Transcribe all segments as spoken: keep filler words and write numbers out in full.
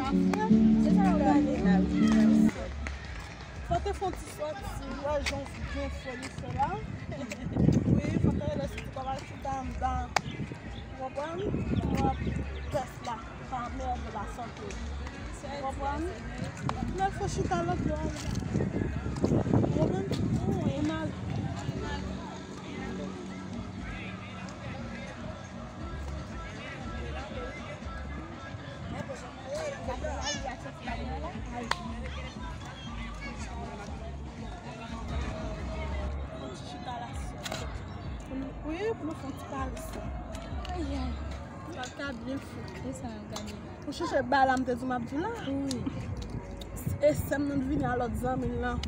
Fò te fè yon ti sòti, wè jan w byen fò li fè la. Wi, fò te rele soti kòm al chita anndan. Ou konprann? Pou w ap pès la, pa mède lasante. Ou konprann? Lè fò chita lòt bò a. Ou konprann? Ou mal. Wi, pou nou fè yon ti pale sa. Ayay. Sa ta byen fou. E sa, gade. Ou chèche bagay la, m te di w m ap di w la. Wi. E sè m nan vini a lòt zanmi l lan.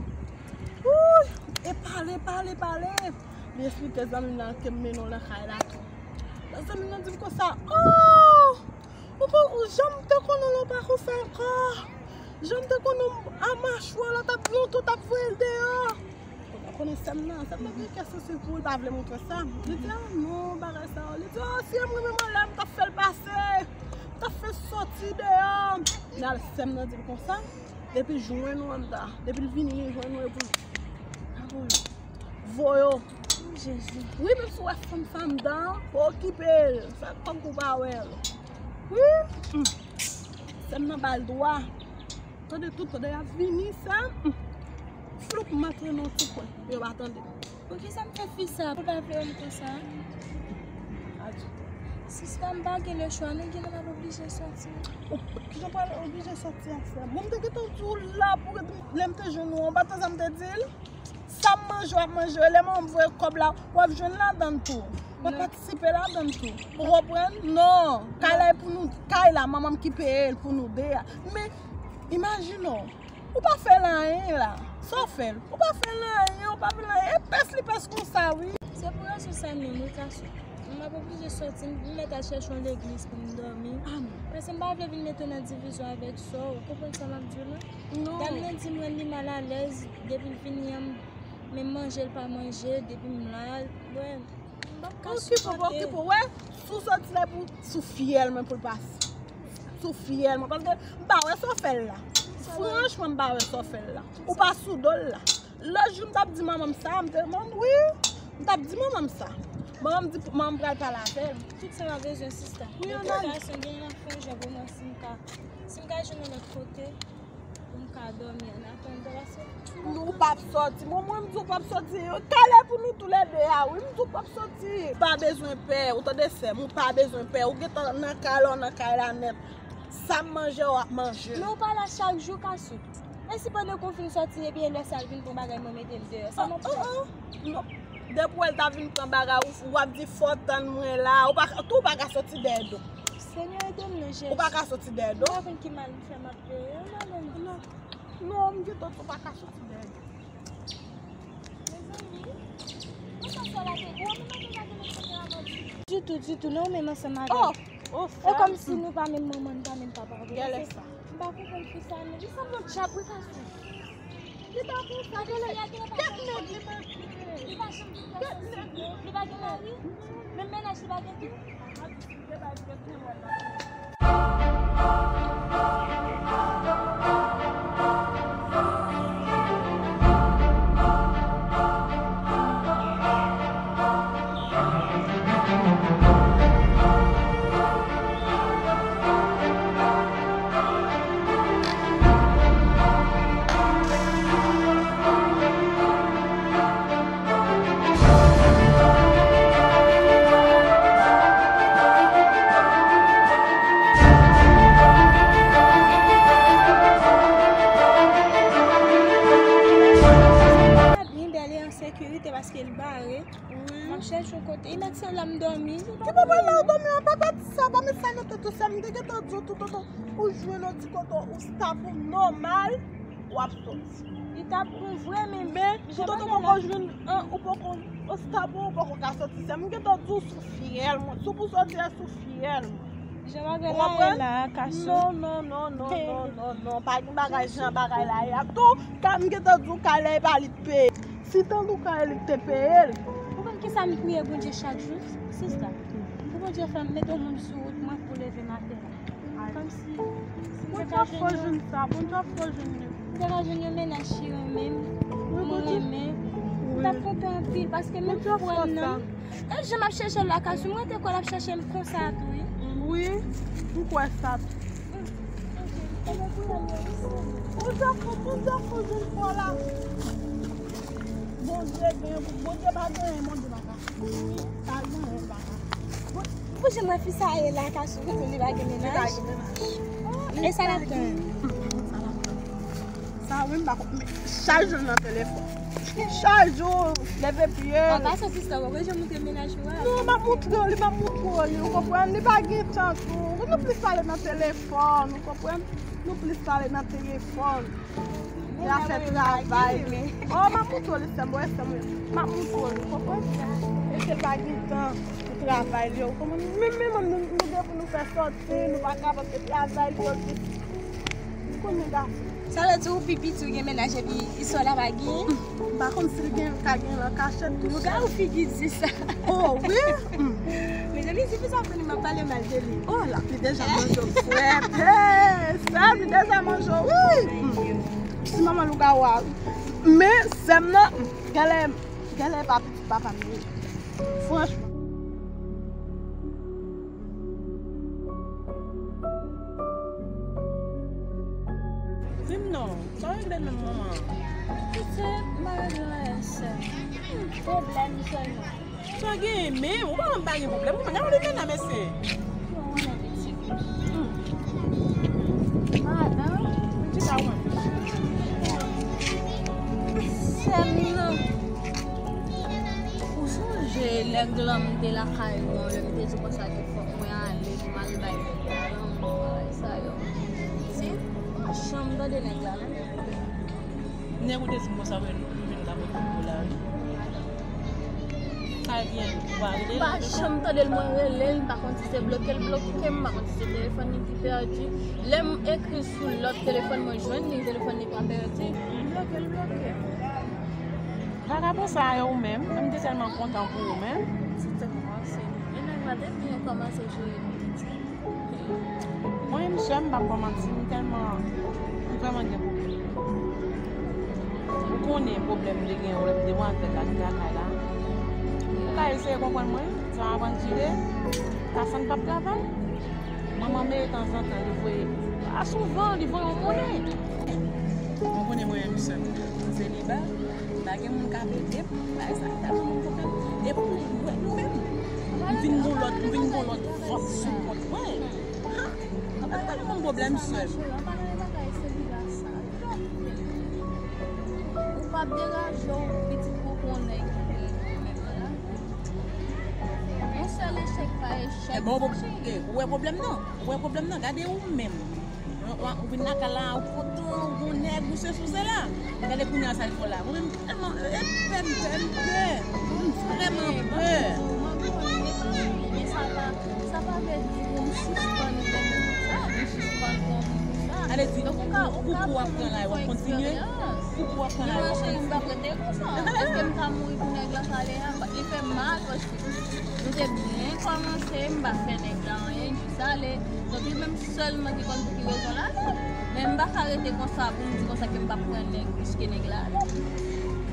Wi, e pale, pale, pale. Li esplike zanmi m nan ke m mennen w nan kay la tou. Zanmi m nan di m konsa, oh! Ou kon, ou janm te konnen w pa konsa ankò. Janm te konnen w a machwa la t ap monte, w t ap voye l deyò. Ou pa konnen sè m nan, sè m nan gen kè sansib pou li pa vle montre sa. Li di, ah non, bagay sa yo. Li di, oh, si m renmen m anlè, m t ap fè l pase. M t ap fè l soti deyò. Nan sè m nan di l konsa. Depi l jwenn ou anndan, depi l vini, li jwenn ou epi l voye w. Jezi. Wi, menm si w wè fanm sa anndan, pa okipe l. Fè kòm ou pa wè l. Wi. Mm. Sè m nan ba l dwa. Tande tout, pandan y ap vini sa. Mm. Floup m antre nan ti kwen. Yo pa tande. Poukisa m fè fi sa pou l pa vle wè m konsa? Sista, m pa gen lechwa, non, gen lè m ap oblije sòti. Ou, kijan w pral oblije sòti a, sè m? Mwen, m te gentan di w la pou lè m te jwenn ou an, ou pa tande sa m te di l? Sa m manje, w ap manje, lè manman m voye kòb la, w ap jwenn ladan l tou. W ap patisipe ladan l tou. Ou konprann? Non. Kay la e pou nou, kay la, manman m ki peye l pou nou de a. Men, imajine w, ou pa fè l anyen la. Sa w fè l? Ou pa fè l anyen, ou pa fè l anyen. E pès li pès konsa, wi. Se pou rezon sa menm, wi, Kasou. M ap oblije sòti, m mèt al chèche yon legliz pou m dòmi. Paske m pa vle vin mete w nan divizyon avèk sè w. Ou konprann sa m ap di w la? Non. Dam nan di m rann li malalèz, depi l vini an, menm manje l pa manje, depi m la, wè. M p ap ka sipòte. Okipe w, okipe w. Wè, si w sòti la pou, sou fyèl mwen pou l pase. Sou fyèl mwen. Paske m pa wè sa w fè l la. Franchman, m pa wè sa w fè l la. Ou pa sou do l la. Lòt jou, m t ap di manman m sa, m te, manman m, wi. M t ap di manman m sa. Manman m di, manman m pral pale avè l. Tout sa w ap bezwen, sista. Wi, de tout fason, gen yon fon jan pou mwen si m ka, si m ka jwenn yon lòt kote. Pou m ka dòmi an atandan, paske. Non, ou p ap sòti. Mwen, mwen, m di w p ap sòti. Kay la e pou nou toulède a, wi. M di w p ap sòti. Pa bezwen pè, ou tande, sè m, ou pa bezwen pè. Ou gentan nan kay la, w nan kay la nèt. Sa m manje, w ap manje. Men ou pa la chak jou, Kasou. E si pandan ke w fin sòti, epi e lè sa l vin pran bagay mwen mete m deyò? Sa m ap fè? Non. Depi w wè l ta vin pran bagay, ou, w ap di fò w tann mwen la. Ou pa, tou w pa ka sòti dèyè do. Senyè, ede m non, Jezi. Ou pa ka sòti dèyè do. M pa konn ki mal m fè, m ap Non, non, m gentan di w pa ka soti dèyè. Mezanmi, konsa sè la te gwo, men mwen deja gen lòt kote avè l. Ditou, ditou, non, menm ansanm avè l. Oh, oh, e kòmsi nou pa menm manman, nou pa menm papa. Gèlè sa. M pa konprann fi sa, non. Li sanble yon dyab, wi, Kasou. Li pa konsa, gèlè. Kèt nèg li pa. Li pa janm vin fè sòs. Li pa gen mari. Menm mennaj li pa gen tou. Byen bèl e an sekirite paske l bare. M ap chèche yon kote. E mèt se la m dòmi. Ki pa pral la w dòmi an? Pa, pa di sa, pa met sa nan tèt ou, sè m. M te gentan di w toutotan ou jwenn yon ti kote ou stab ou nòmal, w ap sòti. Li t ap bon vre, men toutotan ou poko jwenn an, ou poko, ou stab ou, ou poko ka sòti, sè m. M gentan di w sou fyèl mwen. Si w pou sòti a sou fyèl mwen. Jan bagay la ye la, Kasou. Non, non, non, non, non, non, non. Pa gen bagay jan bagay la ye a. Tou, ka m gentan di w kay la e pa li k peye. Si tankou kay li k te peye l. Ou konn kisa m priye Bondye chak jou, sista? Pou Bondye fè m mete yon moun sou wout mwen pou leve maten an. Kòmsi, si m te Bondye ap fè w jwenn sa, Bondye ap fè w jwenn li. M te ka jwenn yon mennaj ki renmen m, mwen renmen. M t ap kontan anpil, paske menm frè m nan, gad jan m ap chèche l lakay sou, m rete kwè l ap chèche m konsa tou, wi. Wi, m kwè sa tou. Bondye ap fè, Bondye ap fè w jwenn frè w la. Bondye gen, Bondye pa genyen, Bondye pa ka. Pa genyen, pa ka. Pou jan mwen fi sa ye la, ka sou kote li pa gen mennaj. Li pa gen mennaj. Oh, e sa l ap tann? Sa wi, m pa konn, men chak jou l nan telefòn. Chak jou, leve pye l. An pa sòti sa, w ap jan montre mennaj ou a. Non, m ap montre w li, m ap montre w li, ou konprann? Li pa gen tan tou. Nou plis pale nan telefòn, ou konprann? Nou plis pale nan telefòn. Li ap fè travay li. Oh, m ap montre w li, sè m, wè sè m, wi. M ap montre w li, ou konprann? Paske l pa gen tan pou travay li, ou konprann? Menm, menm nou, nou gen pou nou fè sòti, nou pa kapab, se travay li yo di. Ou konnen gason. Sa vle di ou pi piti ou gen mennaj epi istwa la pa genyen? M pa konn si l gen, ka gen l an kachèt tou. Ou ka ou figi di sa. Oh, wi. Mezanmi, si fi sa konnen m ap pale mal de li. Oh, la, li deja manje w frèt. Hey, sè m, li deja manje w, wi. Si manman lougawou a. Men, sè m nan, genlè, genlè pa pitit papa m ye. Franchman. Di m non, sa w regle menm manman? Pitit, m pa regle anyen, sè. Pwoblèm sèlman. Sa w genyen menm? Ou pa wè m pa gen pwoblèm. Ou pa gade li menm nan, mesye. Madan, m di pa wè. Sè m nan. Ou sonje lè glanm te lakay mwen, lè m te di konsa ke fòk mwen ale pou m al bay nèg la lanmou, bagay sa yo. Se pa janm tande nèg la, non. Nèg ou te di m konsa, wè, nou vin ka pote pou la, wi. Sa l gen, ou pa rele l? M pa janm tande l, mwen rele l, m pa konn si se bloke l bloke m, m pa konn si se telefòn li ki pèdi. Lè m ekri sou lòt telefòn, mwen jwenn li, telefòn li pa pèdi. M bloke l bloke m. Vagabon sa yo ou menm, m te tèlman kontan pou ou menm. Ti tèt kòmanse. Mennaj la depi yo kòmanse jere nou. Mwen menm sè m, m p ap ba w manti, m tèlman, m vrèman gen pwoblèm. Ou konnen pwoblèm m te gen, pwoblèm demwazèl la ki lakay la. Ou ka eseye konprann mwen, jan m aprann jire, Kasann p ap travay. Manman m, tanzantan, li voye, pa souvan, li voye yon monnen. Ou konnen mwen menm sè m, m seliba. Pa gen moun k ap ede m, bagay sa tèlman moun konprann. Epi, wè, nou menm, m vin gon lòt, m vin gon lòt vant sou kont mwen. Ha! Anpil pa gen menm pwoblèm sè m. Ou p ap degaje w, pitit, pou konnen ki gen menm la. Yon sèl echèk pa echèk. Ebyen, ou wè pwoblèm nan, ou wè pwoblèm nan, gade ou menm. Ou, ou, ou vin lakay la, ou kontan, ou gon nèg, ou sesi, ou sela. Gade kounye a sa l fè w la. Mwen menm, tèlman, e pè m pè, m pè. M vrèman pè. Mwen konnen, men sa pa, sa pa vle di pou m sispann renmen moun sa, pou m sispann pran moun pou sa. Ale di, donk, ou ka, ou ka pou w ap pran la, w ap kontinye? Pou w ap pran la, w ap kontinye? Mwen, m p ap rete konsa. Èske m ka mouri pou nèg la sa ale a? Li fè m mal, paske nou te byen kòmanse, m pa fè nèg la anyen, jis ale. Donk, li menm sèlman ki konn pou ki rezon l ale. Men m pa ka rete konsa pou m di konsa ke m p ap pran nèg plis ke nèg la ale.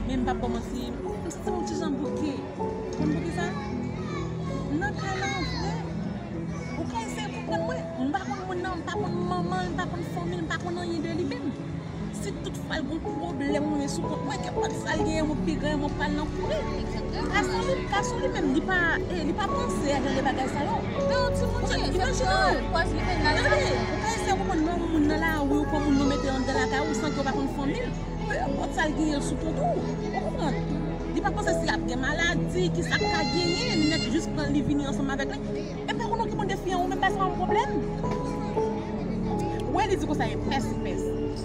Men m p ap ba w manti, m santi m yon ti jan bouke. Ou konn bouke sa? Nan kay la an vre. Ou ka eseye konprann mwen. M pa konn moun nan, m pa konn manman l, m pa konn fanmi l, m pa konn anyen de li menm. Si tout fwa l gon pwoblèm, mwen sou kont mwen, kenpòt sa l genyen, mwen pi gran, mwen pral nan kouri. Kason li, Kason li menm, li pa, eh, li pa panse a jan de bagay sa yo. Men yon timoun li ye, se imajine w. Tande, ou ka eseye konprann non moun nan lari, ou pran moun nan mete anndan lakay ou, san ke w pa konn fanmi l. Kenpòt sa l genyen l sou kont ou. Ou konprann? Li pa panse si ap gen maladi, ki sa k ka genyen, li nèk jis pran li vini ansanm avèk li. E pa konn okipe w de fi an, ou menm pa se pa yon pwoblèm. Wè, li di konsa, e pès, pès.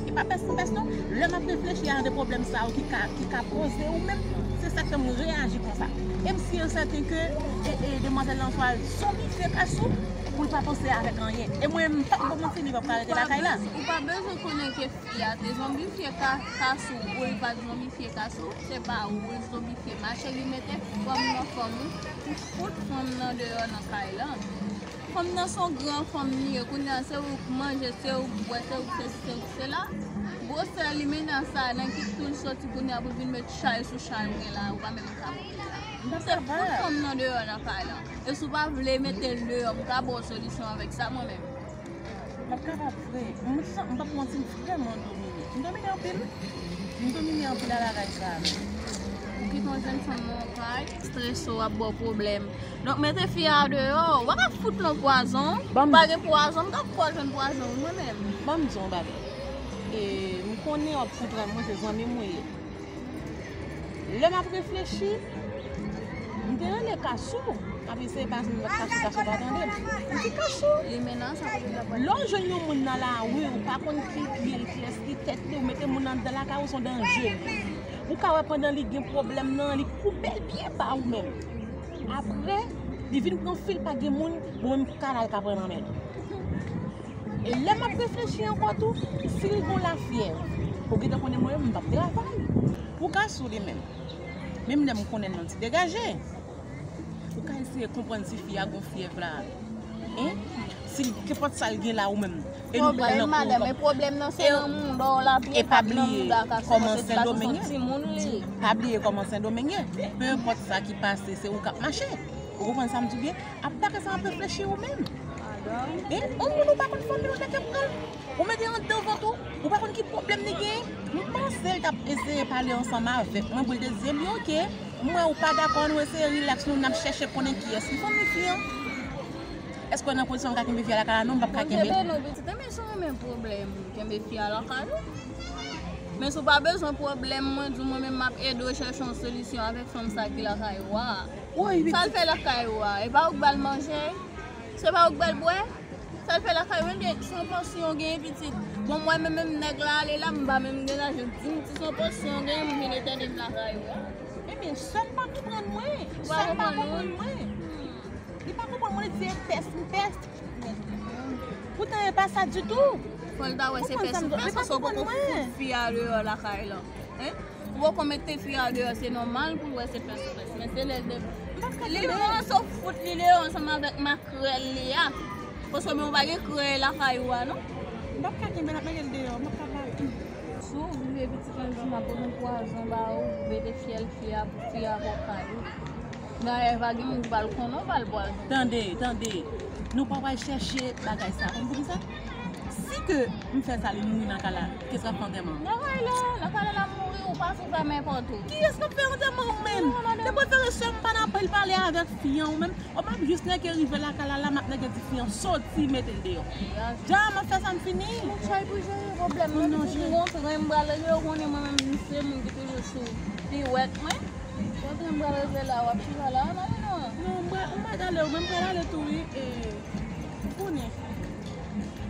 E pa pès, pès non. Lè m ap reflechi a de pwoblèm sa yo ki ka, ki ka poze ou menm, se sa k fè m reyaji konsa. E m si e sèten ke, e, e, demwazèl lan swa zonbifye Kasou, pou l pa panse avèk anyen. E mwen, m p ap ba w manti, li p ap ka rete lakay la. Ou pa bezwen konnen ke fi a te zonbifye Ka-, Kasou, ou li pa t zonbifye Kasou, se pa ou l zonbifye. Mache li mete fanm nan fanm ou, pou fout fanm nan deyò nan kay lan. Fanm nan se yon gran fanm li ye, kounye a se ou k manje, se ou k bwè, se ou k sesi, se ou k sela. Gwosè li mennen sa, nan kit tou l soti kounye a pou vin met chay sou chay ou gen la, ou pa menm ka. Se fout fanm nan deyò nan kay lan. E si w pa vle mete l deyò, m ka ba w solisyon avèk sa mwen menm. M p ap kapab vre. M san, m p ap manti, m vrèman domine. M domine anpil. M domine anpil a lakay sa a menm. Ou kite yon jèn fanm nan yon kay, strese w, ap ba w pwoblèm. Donk mete fi a deyò. Ou pa ka fout l yon pwazon. Ou pa gen pwazon, m t ap kwè w jwenn pwazon wi mwen menm. Ban m di w yon bagay. E, m konnen w ap konprann mwen, se zanmi m ou ye. Lè m ap reflechi, m te rele Kasou. M ap eseye pase m Kasou, Kasou pa tande m. M di Kasou. Lè w jwenn yon moun nan lari, ou pa konn ki pye l, kiyès ki tèt li, ou mete moun nan anndan lakay ou, se yon danje. Ou ka wè pandan li gen pwoblèm nan, li koupe l byen ba ou menm. Apre, li vin pran fi l pa gen moun, bon, menm kay la l ka pran nan men l. E lè m ap reflechi ankò tou, si l gon lafyèv, ou gentan konnen mwen menm m p ap travay. Pou Kasou li menm, menm lè m konnen l yon ti degaje, ou ka eseye konprann si fi a gon fyèv la. Hein? Si l, kenpòt sa l gen la ou menm. E nou pral nan kou. Pwoblèm, madam, e pwoblèm nan se nan mouda w la, e pa bliye kòman Sendomeng ye. Pa bliye kòman Sendomeng ye. Pe enpòt sa ki pase, se ou k ap mache. Ou konprann sa m di w byen? Ap dakè sa m ap reflechi ou menm. E, yon moun ou pa konn fanmi l ou te ka pran l. Ou mete anndan vant ou, ou pa konn ki pwoblèm li genyen. M panse l t ap eseye pale ansanm avèk mwen pou l te di m, li oke. M wè ou pa dakò, nou eseye rilaks nou, n ap chèche konnen kiyès ki fanmi fi an. Èske w nan kondisyon w ka kenbe fi a lakay la? Non, m p ap ka kenbe. Kenbe nou pitit, men si w renmen pwoblèm, kenbe fi a lakay ou. Men si w pa bezwen pwoblèm, mwen di w mwen menm m ap ede w chèche yon solisyon avèk fanm sa ki lakay ou a. Sa l fè lakay ou a? E pa ou k ba l manje? Se pa ou k ba l bwè? Sa l fè lakay ou? Ebyen, se yon pansyon w genyen pitit. Bon, mwen menm, menm nèg la ale la, m pa menm gen lajan. Di m si se yon pansyon w genyen, m vin etène m lakay ou a. Ebyen, sè m pa konprann mwen. Sè m pa konprann mwen. Li pa konprann mwen, li di e pès, m pès. Poutan e pa sa ditou. Fò l ta wè se pès ou pès, paske w poko fout fi a deyò lakay lan. Hein? Ou poko mete fi a deyò, se nòmal pou l wè se pès ou pès. Men se lè l de... Li ranse w fout li deyò ansanm avèk makrèl li a. Paske men w pa gen krèy lakay ou a, non? M p ap ka kenbe l ap mete l deyò, m p ap ka pale. Si w vle pitit lan di m ap pote yon pwazon ba ou, mete fyèl fi a pou fi a pran kay ou. Dayè, pa gen moun ki pral konnen w pral pwazon. Tande, tande. Nou pa pral chèche bagay sa. Konn poukisa? Si ke m fè sa, li mouri nan kay la, kiyès k ap fè antèman? Nan kay la, nan kay la l ap mouri, ou pa sou sa, men enpòte w. Kiyès k ap fè antèman ou menm? Te prefere sè m pa nan apèl pale avèk fi an ou menm. Ou p ap jis nèke rive lakay la, la m ap nèke di fi an soti, mete l deyò. Dja m ap fè sa, m fini. Moun chay pou jere pwoblèm nan, pitit m gon tren m pral rele, ou konnen mwen menm, m se moun ki toujou sou piwèt mwen. Kote m pral rete la, w ap chita la, non, non. Non, mwen, mwen pral ale, mwen pral ale tou, wi. E, ou konnen.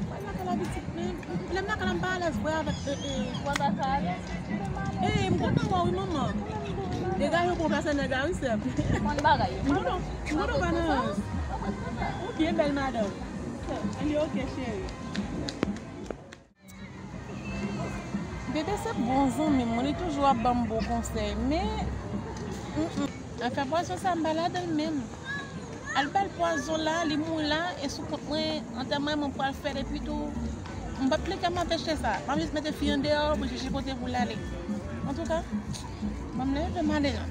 Mwen lakay la pitit, men, lè m lakay la, m pa alèz vre avèk, e, e. Ou pa ka alèz? E, m kontan wè w, wi, manman. Degaje w pou w plase nèg la, wi, sè m. Konn bagay yo. M kontan, m kontan wè nan. Ou byen bèl, madanm. Ann, li oke, cheri. Bebe se bon zanmi m, li toujou ap ban m bon konsèy, men, mm, mm, afè pwazon sa, m pa ladan l menm. Al ba l pwazon la, li mouri la, e sou kont mwen, antèman mwen pral fè l, epi tou, m p ap lè kè m ap peche sa. M ap jis mete fi an deyò pou l chèche kote pou l ale. Antouka, ban m leve m ale la.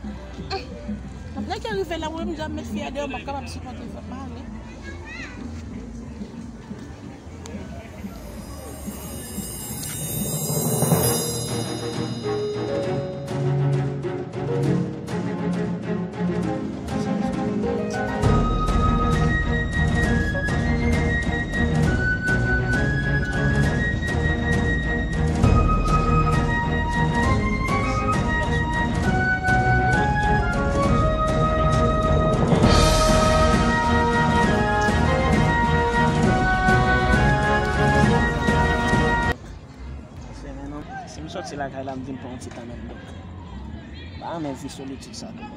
M ap lè kè rive la, mwen menm, m ap met fi a deyò, m p ap kapab sipòte, fòk m ale. Se men non, si m sòti lakay la, m vin pran yon ti tan menm, donk, m pa renmen vi solitid sa tou.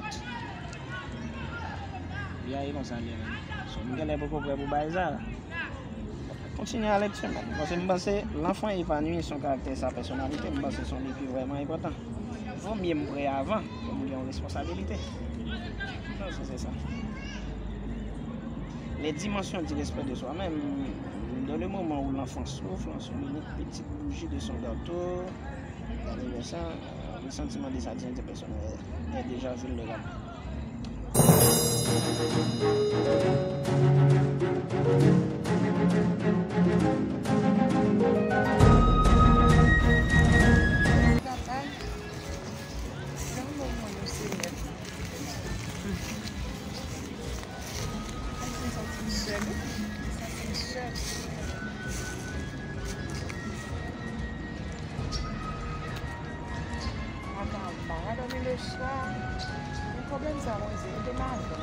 Li a ye konsa li ye menm. So, m genlè poko prè pou bagay sa. Kontinye ale ti men. Paske m panse l'enfant épanoui se yon karaktè sa pèsonalite, m panse se yon li ki vrèman enpòtan. Vo mye m prè avan pou m gen yon responsabilite. Non, se, se sa. Les dimensions du respect de soi-même. Dans le moment où l'enfant souffle, on s'humilie, petite bougie de son gâteau d'anniversaire, le sentiment de sa dignité personnelle est déjà vulnérable. Sa se sè. Sa se sè. Avan, m pa ka dòmi leswa. Men pwoblèm sa, mwen se mete m avè.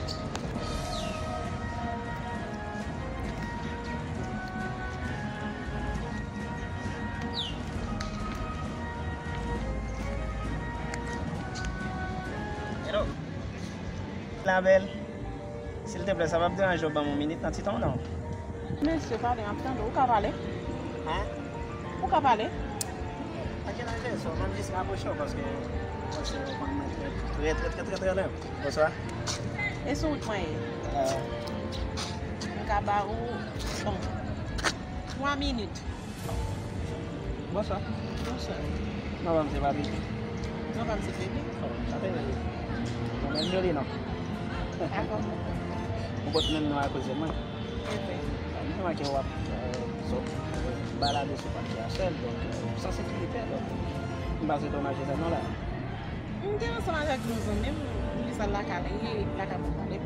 Hello. La belle. Silteplè, sa p ap deranje w ban m yon minit nan ti tan w, non? Mesye, pale, m ap tande w. Ou ka pale? Hein? Ou ka pale? Pa gen anyen, so, m ap jis rapwoche w paske, paske w konn mwen trè, trè, trè, trè, trè, trè lè. Bonswa. E sou wout mwen ye? Euh. M ka ba ou, bon, twa minit. Bonswa. Bonswa. Non, pa m se Papi. Non, pa m se Femi. Oh, sa fè mwen menm joli non. Dakò. Ou pot menm non akoz de mwen. Mwen remake w ap, euh, sot, euh, balade sou pati a sèl, donk, euh, san sekirite, donk, m pa swete w mache sèl non la. M te ansanm avèk yon zanmi m, li sal lakay li, lakay mwen pale.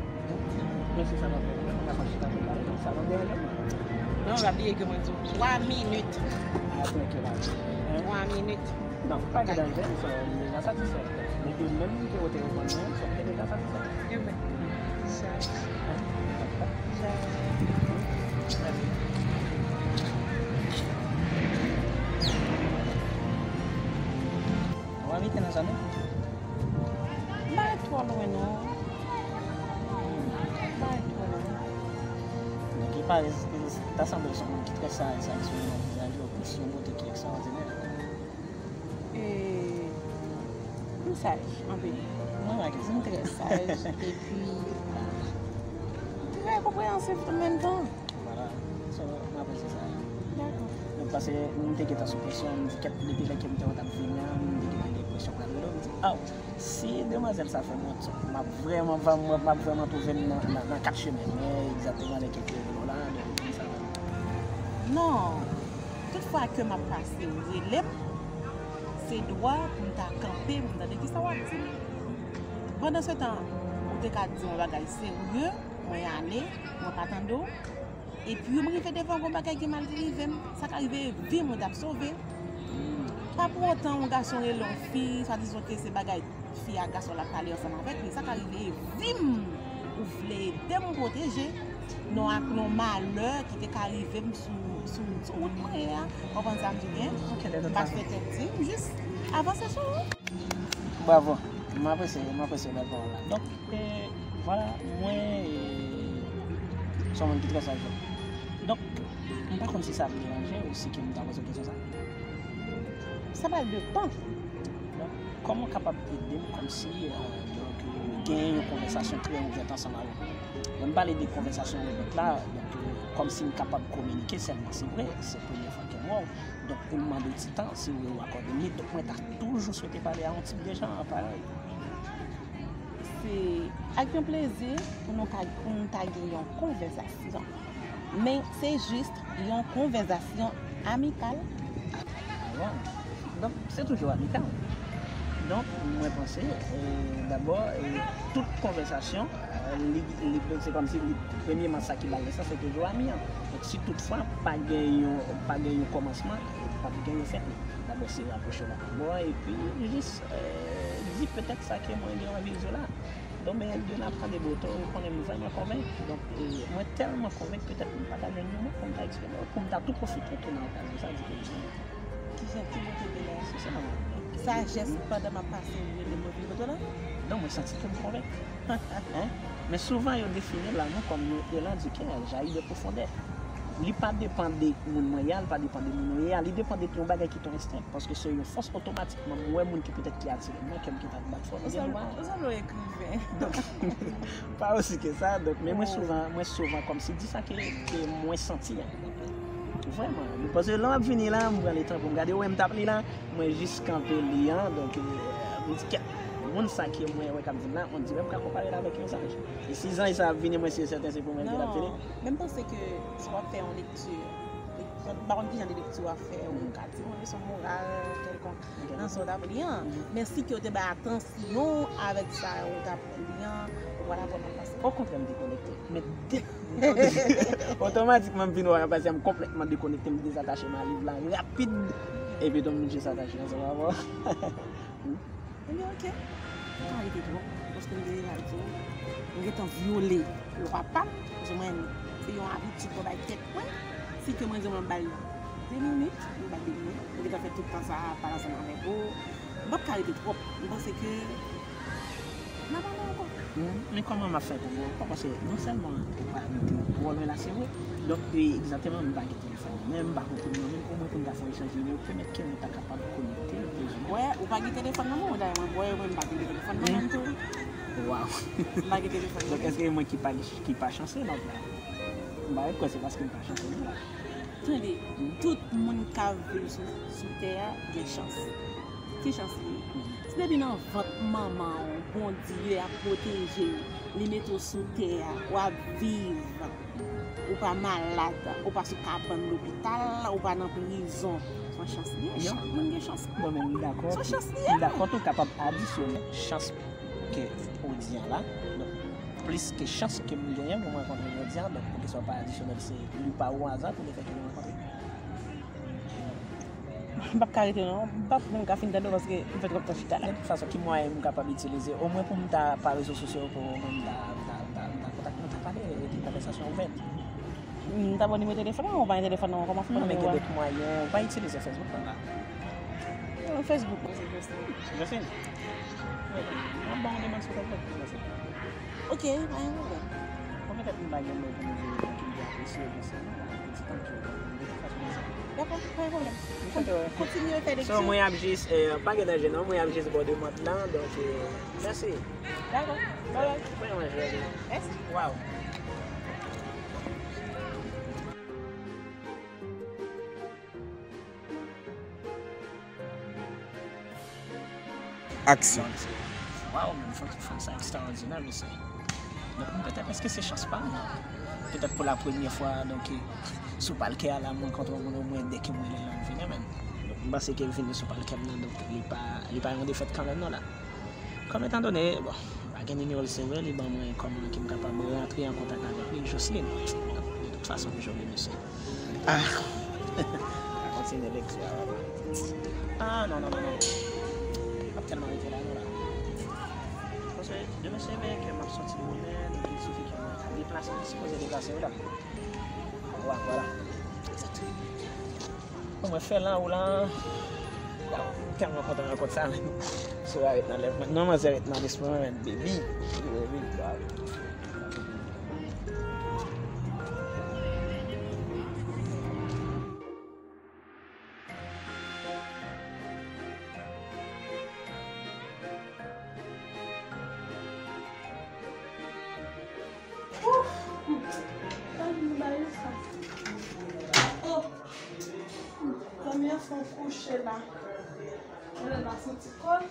Men si sa pa fè, mwen ka pran chita pou pale, sa pa deranje mwen. Non, pa bliye ke mwen di w twa minit. Ah, trankil la. Hein? Twa minit. Non, pa gen danje, so, m deja satisfè. Depi menm ke w te reponn mwen, so, m te deja satisfè. Ebyen, sa. Sa. Mèsi. Ou pa mete nan zòn nan? M pa ret twò lwen non. M pa ret twò lwen. Donk, li parèt, ta sanble se yon moun ki trè saj, sa, sou yon vizaj yo, plis yon bote ki ekstraòdinè. E, m saj, anpil. Mwen remake sa. M trè saj, epi trè konpreyansif an menm tan. Vwala. So, m apresye sa. Dakò. Donk, paske m te gentan sou presyon, m di kèt, depi lè ke m te wè w t ap vini an, m te gentan gen presyon pral rele w, m di, aw, si demwazèl sa fè m wont, m ap vrèman, m ap vrèman twouve m nan, nan, nan kat chemen. Men egzakteman lè ke l te rele w la, donk, m di sa. Non. Tout fwa ke m ap pase, ou rele m, se dwa pou m ta kanpe, pou m tande kisa w ap di m. Pandansetan, ou te ka di yon bagay serye, mwen ale, mwen pa tande w. Epi m rive devan gon bagay ki mal ki rive m. Sa ka rive vi m, mwen t ap sove. Pa pou otan yon gason rele yon fi, swadizan ke se bagay fi ak gason l ap pale ansanm avèk li. Sa ka rive vi m, ou vle ede m pwoteje non ak non malè ki te ka rive m sou, sou, sou wout mwen ye a. Konprann sa m di w byen? Ok, de tout fason. M pa swete di, m jis avanse sou ou. Bravo. M apresye, m apresye bèl pawòl la. Donk, E, vwala, mwen, e, se yon moun ki trè saj. Donk, m pa konn si sa ap deranje w si ke m ta poze w kesyon sa. Sa pral depann. Donk, kòman w kapab ede m kòmsi, e, donk, e, gen yon konvèsasyon trè ouvèt ansanm avè w? Lè m pale de konvèsasyon ouvèt la, donk, e, kòmsi m kapab kominike sèlman. Se vre, se premye fwa ke m wè w. Donk, pou m mande w ti tan, si w vle w akòde m li. Donk, mwen ta toujou swete pale a yon tip de jan parèy. Se ak yon plezi pou nou ka, pou nou ta gen yon konvèsasyon. Men se jis yon konvèsasyon amikal. Ah bon? Donk, se toujou amikal. Donk, mwen panse, e, dabò, e, tout konvèsasyon, e, li, li, se kòmsi li, premyèman, sa ki ba l nesans, se toujou ami an. Donk, si toutfwa pa gen yon, pa gen yon kòmansman, p ap gen yon fen. Dabò, se rapwoche w dabò, epi jis, e, di petèt sa ke mwen gen anvi di w la. Donk, men de la pa de boto, ou konnen m vrèman konvenki. Donk, e, mwen tèlman konvenki, petèt m pa ta jwenn yon mo pou m ta eksprime, pou m ta tou pwofite tou nan okazyon sa, di ke m Kijan ti bote de la? Se sa, wi. Sajès pandan m ap pase, ou rele mwen vin kote w la? Non, mwen santi ke m konvenki. Hein? Men souvan, yo defini lanmou kòm yon elan du cœur, jailli de profondeur. Li pa depann de moun mwen ye a, li pa depann de moun ou ye a, li depann de yon bagay ki te yon ensten, paske se yon fòs otomatikman, mwen wè moun ki petèt ki atire mwen, kè m ki ta bat fò, li gen dwa. Ou sanble yon ekriven. Donk, pa osi ke sa, donk, men mwen souvan, mwen souvan kòmsi di sa ke, ke mwen santi a. Vrèman, paske lè m ap vini la, m pran letan pou m gade, ou wè m t ap li la, mwen jis kanpe li an, donk, euh, m di, kèt, moun sa ke mwen wè k ap vin la, on dirè m ka konpare l avèk yon zanj. E si zanj sa ap vini, mwen si e sèten se pou mwen ke l ap vini. Non, men m panse ke si w ap fè yon lekti, m pa konn ki jan de lekti w ap fè, ou ka di yon leson moral kèlkonk nan sa w t ap li an. Men si ke w te bay atansyon avèk sa w t ap li an, ou pral aprann anpase. Okontrè, m dekonekte. Men de- otomatikman, m vin wè anpase, m konplètman dekonekte, m dezatache m a liv la rapid. Epi tou, m jis atache ansanm avè w. Ebyen, oke. M pa rete twòp, paske m te deja di w, m gentan vyole lwa pa m, paske mwen, se yon abitid mwen bay tèt mwen, si ke mwen di mwen ba l de minit, m ba l de minit, m gentan fè tout tan sa a, pale ansanm avèk ou, m p ap ka rete twòp, m panse ke n a pale ankò. Men kòman m ap fè pou mwen ankò, paske non sèlman ou pa abite twò lwen la, se vre, donk, e, egzakteman, m pa gen telefòn nan men m, m pa konprann nan men m, omwen pou n ta fè yon echanj nimewo, petèt ke nou ta kapab konekte, plizoumwen. Wè, ou pa gen telefòn nan men w, dayè mwen, wè, mwen, m pa gen telefòn nan men m tou. Waw. M pa gen telefòn nan men m. Donk, èske e mwen ki pa, ki pa chanse, la, la? M pa kwè se paske m pa chanse, non, la. Tande, tout moun k ap viv sou, sou tè a gen chans. Ki chans li ye? Se depi nan vant manman w, Bondye ap pwoteje w, li mete w sou tè a, w ap viv. Ou pa malad, ou pa sou kabann lopital, ou pa nan prizon. Se yon chans li ye. Chak moun gen chans li. Bon, men m dakò. Se yon chans li ye. M dakò tou, kapab adisyone chans ke ou di an la. Donk, plis ke chans ke m genyen pou m rankontre jodi a, donk, poukisa w pa adisyone l, se li pa o aza pou le fè ke nou rankontre. M p ap ka rete non, m p ap menm ka fin tande w paske m fè twòp tan chita la. De tout fason, ki mwayen m kapab itilize, omwen pou m ta pa rezo sosyo yo, pou omwen m ta, m ta, m ta, m ta kontakte, nou ta pale, epi konvèsasyon ouvèt? M ta ba w nimewo telefòn nan, ou pa gen telefòn nan, kòman fè? Non, men gen dòt mwayen, ou pa itilize Facebook la, la? Non, Facebook mwen se Jocelyn. Jocelyn? Mwen ap ba w yon demann sou Facebook, Jocelyn. Ok, pa gen pwoblèm. Bon, petèt m pa gen mo pou m di w ki m te apresye, men se yon ti tan ke m te fason konsa. Dakò, pa gen pwoblèm. M kontan wè. Kontinye fè lekti. So, mwen ap jis, eh, pa gen danje non, mwen ap jis bò de mòd lan, donk, eh, mèsi. Dakò, bye bye. Mwen, mwen, jodi. Mèsi. Waw. Aksyon. Waw, men fanm, fanm sa ekstraòdinè, mesye. Donk, petèt, èske se chans pa m? Petèt pou la premyè fwa, donk, sou palkè a la, mwen kontre yon moun omwen de ke mwen rele l, l vini, men. Donk, m panse ke l vini sou palkè m nan, donk, li pa, li pa yon defèt kanmenm, non, la. Kòm etandone, bon, m pa gen nimewo l, se vre, li ban mwen kòman ke m kapab rantre an kontak avèk li, Jocelyn. Donk, de tout fason, jodi, mesye. Ah. Pa kontinye lekti a, papa. Ah, non, non, non, non. M ap tèlman rete la, non, la. Paske demen se veye ke m ap sòti de Wonè, donk, il sifi ke mwen ta deplase, mwen sipoze deplase, wi, la. Wa, vwala. Bon, mwen fè la, ou la. Waw, m tèlman kontan rankont sa, men. Sou a ret nan lèv mwen. Non, manzè ret nan lespri mwen, men, baby. Baby, waw. Ouf! Sa vin ba yo sa. Oh! Zanmi an fè yon kouche la. Mwen la santi kò l.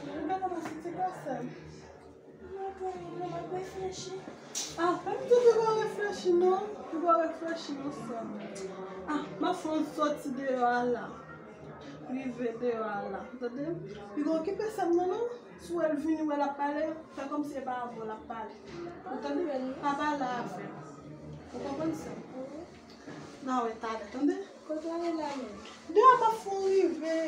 Mwen la santi kò sè m. Mwen ap reflechi. Ah, pa m di piga w reflechi non. Piga w reflechi non sè m. Ah, m ap fè yon sòti deyò a la. Rive deyò a la. Tande? Piga w okipe sè m nan non. Si w wè l vini, w wè l ap pale, fè kòmsi e pa avè w l ap pale. Ou tande? Pa pale avè l. Ou konprann sè m? N a wè talè, tande? Kote w ale la menm? Deyò m ap fè w rive.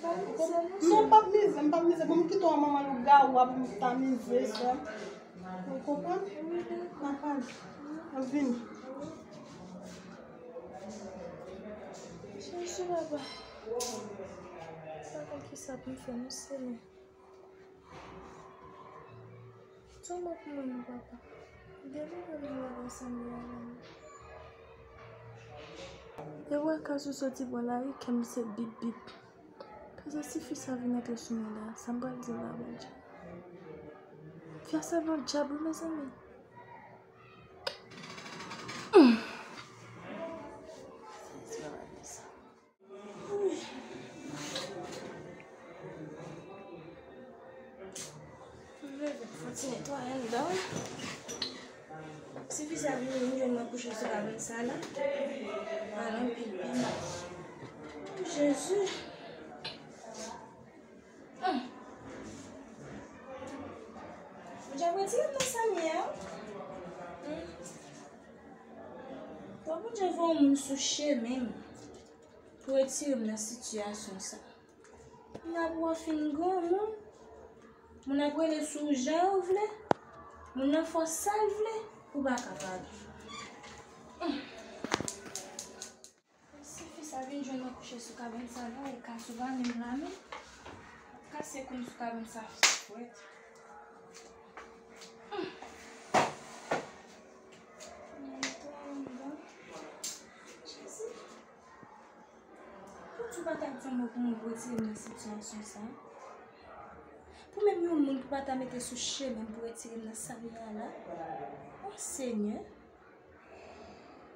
Pa mize non. Non, m p ap mize, m p ap mize. Bon, m kite w a manman lougawou a pou m ta mize, sè m. Ou konprann? Wi, dakò. N a pale. N a vini. Chèche papa. Sa konn kisa pou m fè, non, sè m. Tchoma pou mwen non papa. Delivre m nan lè w sanble avè m. Depi wè Kasou soti bò lari, kè m se bip bip. Paske si fi sa vin antre sou mwen la, sa m pral di l la, Bondye. Fi a se yon dyab wi, mezanmi. Hmm. Fò ti netwaye anndan. Si fi sa vini, m jwenn mwen kouche sou kabann sa la. Al anpil piman. Jezi. Hmm. Bondye ap retire m nan sa m ye a. Hmm. Fò Bondye voye yon moun sou chemen m pou retire m nan sitiyasyon sa. Moun ap wè w fin granmoun. Moun ap rele sou w jan yo vle. Moun nan fè w sa l vle. Ou pa ka pale. Hmm. Si fi sa vin jwenn mwen kouche sou kabann sa la, e Kasou pa menm la menm. Kase kou m sou kabann sa fwèt. Hmm. Mwen tou anndan. Jezi. Poukisa w pa t ap di yon mo pou mwen pou retire m nan sitiyasyon sa? Pou menm yon moun pou pa ta mete sou chemen m pou retire m nan sa m ye a la? O Senyè!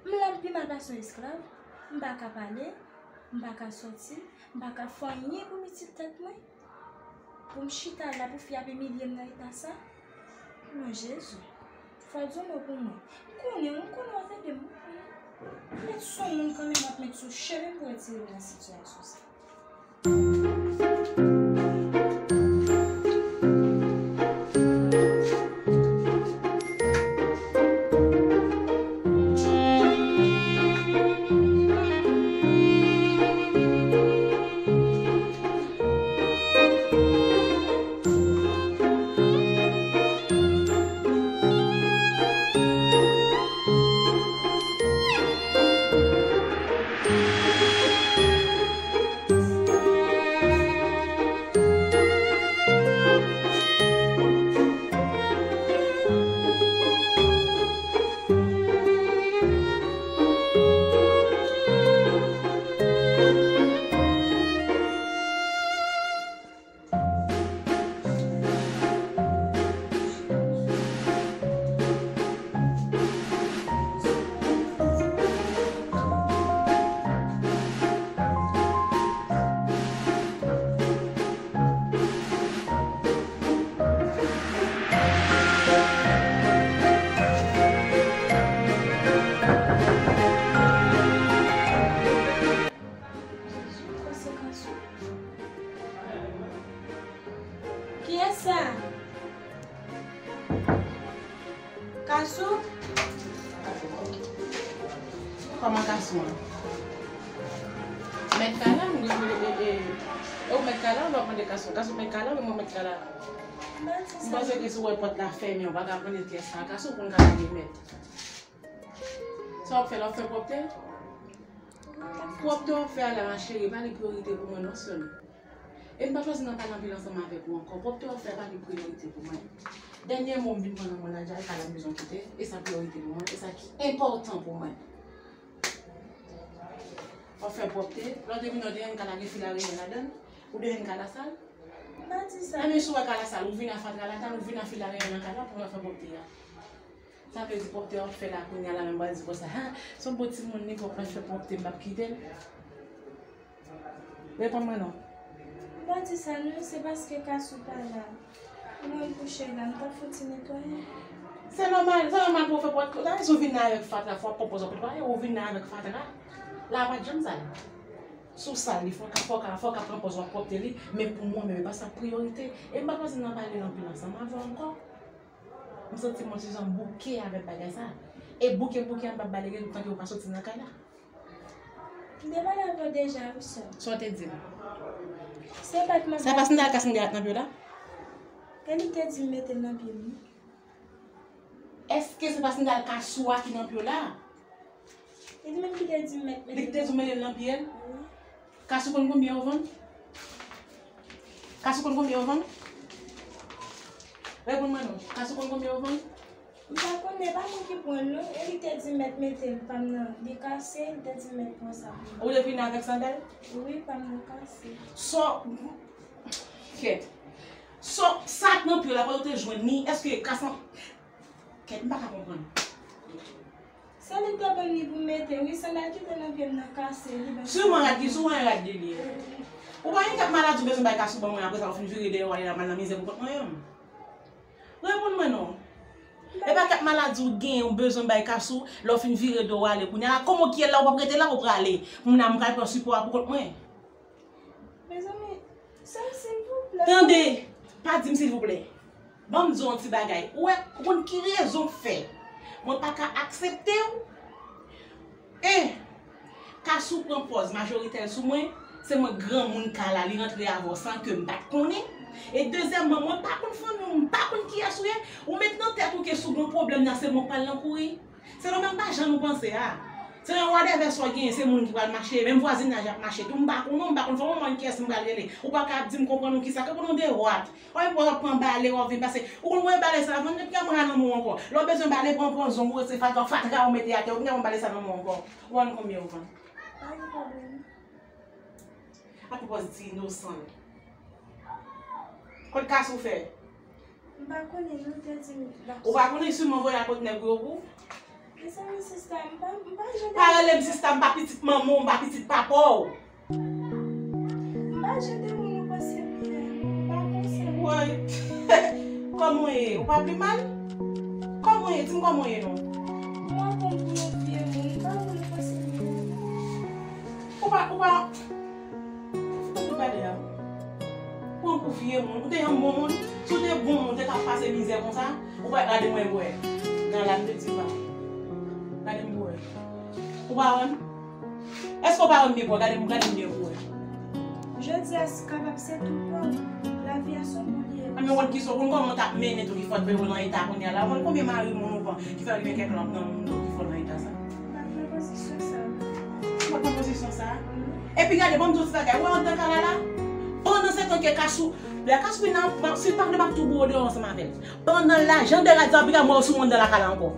M la m pi mal pase yon esklav. M pa ka pale, m pa ka sòti, m pa ka fè anyen pou m itil tèt mwen. Pou m chita la pou fi ap imilye m nan eta sa? Non, Jezi. Fò w di yon mo pou mwen. M konnen w, m konnen w ap ede m. Met sou moun kanmenm, w ap met sou chemen pou retire m nan sitiyasyon sa. Kiyès sa? Kasou? Kòman Kasou an? Mèt kay la, m gen pou e, e, e, e, ou mèt kay la, ou ap mande Kasou. Kasou mèt kay la, men mwen mèt kay la. M panse ke si w wè pòt la fèmen, ou pa ka konnen kiyès sa. Kasou pou n ka lage mèt. Sa w ap fè la, w ap fè pwòpte? Pwòpte w ap fè a la, ma cheri, pa li priyorite pou mwen non, sè m. E m pa chwazi nan pale anpil ansanm avèk ou ankò. Pwòpte w ap fè a pa li priyorite pou mwen. Dènye mo m vin pran nan men w la, Jay, kay la m bezwen kite. E sa priyorite pou mwen. E sa ki enpòtan pou mwen. W ap fè pwòpte. Lè w te vin, w te jwenn kay la gen fil areyen ladan l. Ou te jwenn kay la sal. M pa di sa. Enben, si w wè kay la sal, ou vin a fatra ladan l, ou vin a fil areyen nan kay la pou w fè pwòpte a. Sa vle di pwòpte w ap fè la kounye a la menm pral di konsa, ha, se yon bon timoun li, pwòp la fè pwòpte m p ap kite l. Reponn mwen non. M pa di sa non, se paske Kasou pa la. Mwen kouche la, m t ap fouti netwaye. Se nòmal, se nòmal pou w fè pwòpte. Sa vle di ou vin la avèk fatra, fò w ap pran pòz w ap netwaye, ou vin la avèk fatra. La pa t janm sal. Si w sal li, fò w ka, fò w ka, fò w ka pran pòz w ap pwòpte li, men pou mwen menm, e pa sa k priyorite. E m pa panse n ap pale anpil ansanm avè w ankò. M santi m yon ti jan bouke avèk bagay sa. E bouke, bouke a m p ap bale gen tan ke ou pa soti nan kay la. M te pale avè w deja, wi, sè. Sa w te di m? Se pa t mwen. Sa pa sandal Kasou m te ak nan pye w la? E li te di m mete l nan pye m, wi. Èske se pa sandal Kasou a ki nan pye w la? E li menm ki te di m mèt mete. Li ki te di w mete l nan pye l? Wi. Kasou konn konbyen yo vann? Kasou konn konbyen yo vann? Reponn mwen non. Kasou konn konbyen yo vann? M pa konnen, pa mwen ki pran l non. E li te di mèt mete l, pa m nan, li kase, li te di mèt pran sa pou mwen. Ou te vini avèk sandal? Wi, pa m nan kase. Sò, kèt. Sò, sa k nan pye w la, kote w te jwenn li? Èske kas an, kèt, m pa ka konprann. Se li te ban m li pou m mete, wi, sandal ki te nan pye m nan kase, li ban m. Siman rad ki sou, yon rad li ye. Ou pa gen kèk maladi ou bezwen bay Kasou ban mwen, apre sa ou fin vire dèyè w ale la, m al nan mizè pou kont mwen menm? Reponn mwen non. E pa kèk maladi ou genyen ou bezwen bay Kasou, lè w fin vire do w ale kounye a la, kòman ki yè la ou p ap rete la ou prale? Pou m nan m pral pran sipò a pou kont mwen. Mezanmi, sè m, silvouplè. Tande, pa di m silvouplè. Ban m di w yon ti bagay. Ou wè, ou konn ki rezon k fè mwen pa ka aksepte w? E, Kasou pran pòz majoritè l sou mwen, se mwen granmoun kay la, li rantre avè w san ke m pa t konnen. E dezyèmman, mwen pa konn fanmi w, m pa konn kiyès ou ye. Ou met nan tèt ou ke si w gen yon pwoblèm nan, se mwen k pral nan kouri. Se nan menm pa jan nou panse a. Se nan wadèvè sa w genyen, se moun ki pral mache, menm vwazinaj ap mache tou. M pa konnen w, m pa konn fanmi w, m pa konn kiyès m pral rele. Ou pa ka ap di m konprann ou kisa, konprann ou de wòt. Wè, w ap pran bale, w ap vin pase. Ou konn wè bale sa la, vann nèt kè mwen nan men w ankò. Lè w bezwen bale, pran, pran zong, ou retire fatra, fatra, ou mete atè, ou konn wè bale sa nan men w ankò. Ou vann konbyen ou vann? Pa gen pwoblèm. A tout pòz di inosan. Kot kas ou fè? M pa konnen, nou te di m l ap. Ou pa konnen, siman voye al kot nèg yo pou. Mezanmi, sista, m pa, m pa jete. Pa rele m sista, m pa pitit manman w, m pa pitit papa w. M pa jete moun ou panse m ye, m pa konsa. Woy. Kòman w ye? Ou pa pi mal? Kòman w ye? Di m kòman w ye non. Mwen konn pou yon vye moun, m pa moun ou panse m ye. Ou pa, ou pa. Fout ou gade a. Pran pou vye moun. Ou te yon bon moun. Si w te bon moun, ou te ka pase mizè konsa. Ou pa gade mwen pou wè. Nan la m te di pa. Gade m pou wè. Ou pa wè m? Èske w pa wè m byen pou wè? Gade m, gade m byen pou wè. Jodi a, si kapab, se tout pa w. Lavi a se yon boul li ye. A, men w konn kisa, w konn kòman w t ap mennen tou ki fè w nan eta kounye a la. W konn konbyen mari moun ou pran ki fè rive kèk lanp nan moun ki fè w nan eta sa? M pa t nan pozisyon sa. Ou pa t nan pozisyon sa? Epi gade, ban m di w ti bagay, ou wè anndan kay la la? Pandan se tan ke Kasou, lè Kasou vin nan, si l pa vle m ap tou boure deyò ansanm avè l. Pandan la, jan de rad sa, piga mò sou anndan lakay la ankò.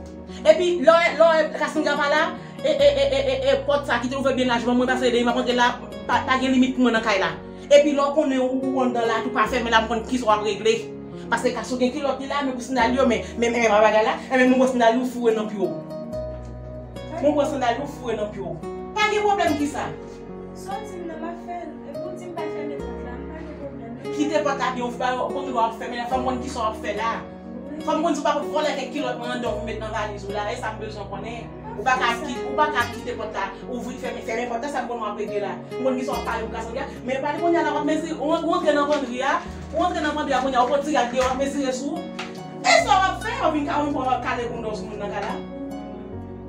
Epi lè w, lè w, Kasandra pa la, e, e, e, e, e, e, pòt sa ki te ouvè byen laj ban mwen, paske depi m ap antre la, pa, pa gen limit pou mwen nan kay la. Epi lè w konnen ou, ou anndan la tou, pa fèmen la, m konn kisa w ap regle. Paske Kasou gen kilòt li la, men pou sandal yo, men, men, men, men bagay la, e men mwen pran sandal yo foure nan pye w. Mwen pran sandal yo foure nan pye w. Pa gen pwoblèm kisa. Sa w di m nan, m ap fè l. Epi w di m pa fèmen pòt la, m pa gen pwoblèm. Kite pòt la byen ouvri, pa yo konn lè w ap fèmen la, fò m konn kisa w ap fè la. Fò m konn si w pa vòlè kèk kilòt mwen anndan pou met nan valiz ou la, e sa m bezwen konnen. Ou pa ka ki-, ou pa ka kite pòt la ouvri, fèmen, fèmen pòt la, sa m konn w ap regle la. M konn kisa w ap pale pou Kasandra, men pale kounye a la w ap mezire, ou, ou antre nan pandri a, ou antre nan pandri a kounye a, ou pran ti rad deyò, w ap mezire sou ou. E sa w ap fè, w ap vin ka, w ap kale bounda w sou moun nan kay la.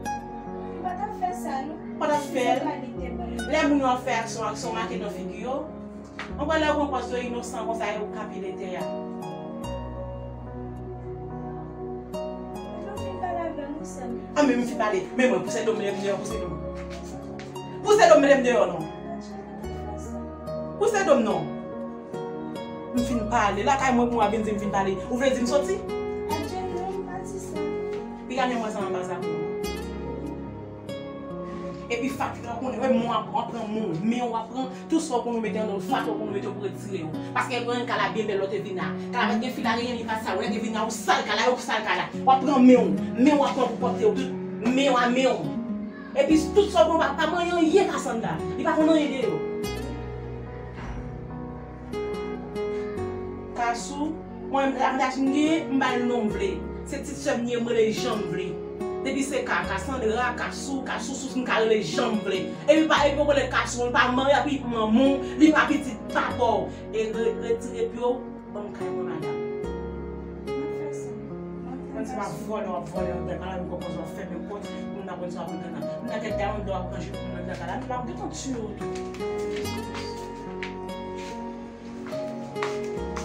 M pa t ap fè sa, non. Pa t ap fè l. Lè moun yo ap fè aksyon, aksyon make nan figi yo. Anpwa lè yo pran pòz yo inosan konsa, yo ka pile tè a. Mwen fin pale avè m, ou sèl. A, men m fin pale. Men mwen, pouse do m, men m deyò, pouse do m. Pouse do m, men m deyò, non. Pouse do m, non. M fin pale. Lakay mwen pou mwen vin di m fin pale. Ou vle di m soti? Adje, non, m pa di sa. Piga men mwen sa anba sa pou mwen. Epi fatra w konnen, wè, men w ap pran, men w ap pran, tout sa w konnen w mete anndan w, fatra w konnen w mete yo pou retire yo. Paske lè w pran kay la byen bèl, lè w te vin la. Kay la pa t gen fil a, gen, li pa t sal, ou lè te vin la, ou sal kay la, ou sal kay la. W ap pran men w, men w ap pran pou pòte yo, tout men w a men w. Epi tout sa w pran, pa, pa manyen anyen Kasandra. Li pa konn anyen de yo. Kasou, mwen, avantaj m genyen, m ba l non m vle. Se ti sè m li ye, m rele l jan m vle. Depi se Ka, Kasandra, Kasou, Kasou, Sous, m ka rele l jan m vle. Epi pa, epi w rele l Kasou, li pa manman w, li pa pitit papa w. E re-, retire pye w, ban m kay mwen, madanm. M ap fè sa. M ap fè sa. Mwen di m ap vòlè, w ap vòlè anndan kay la, m konpoze w ap fèmen pòt, moun nan konn sa w ap anndan. M nan kèk gade anndan w ap manje moun anndan kay la, m ap gentan tiye w tou.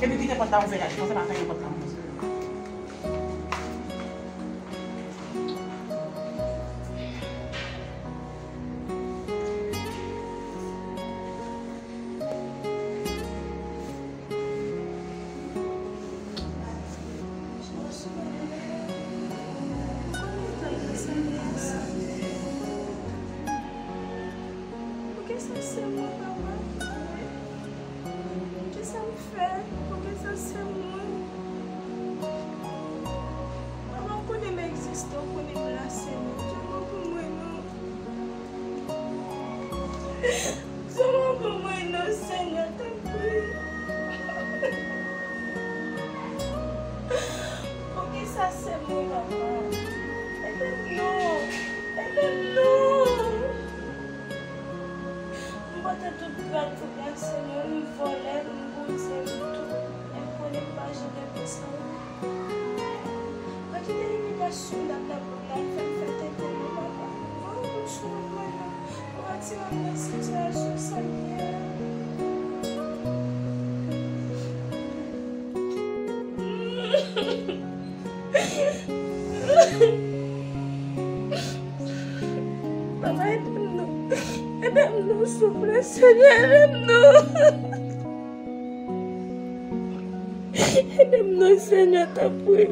Epi kite pòt la ouvè la, kòmanse pa fèmen pòt la, mwen. Gad fout la, Senyè, m vòlè, m bouzè, m tout. E m konnen m pa janm fè sa. Gade imilyasyon m ap nan pòt la, l fè m fè tenten nan papa. Mwen, m sou mwen la. Ou retire m nan sitiyasyon sa m ye a. Papa, ede m non. Ede m non, souple, Senyè, ede m non. Ede m non, Senyè, tanpri.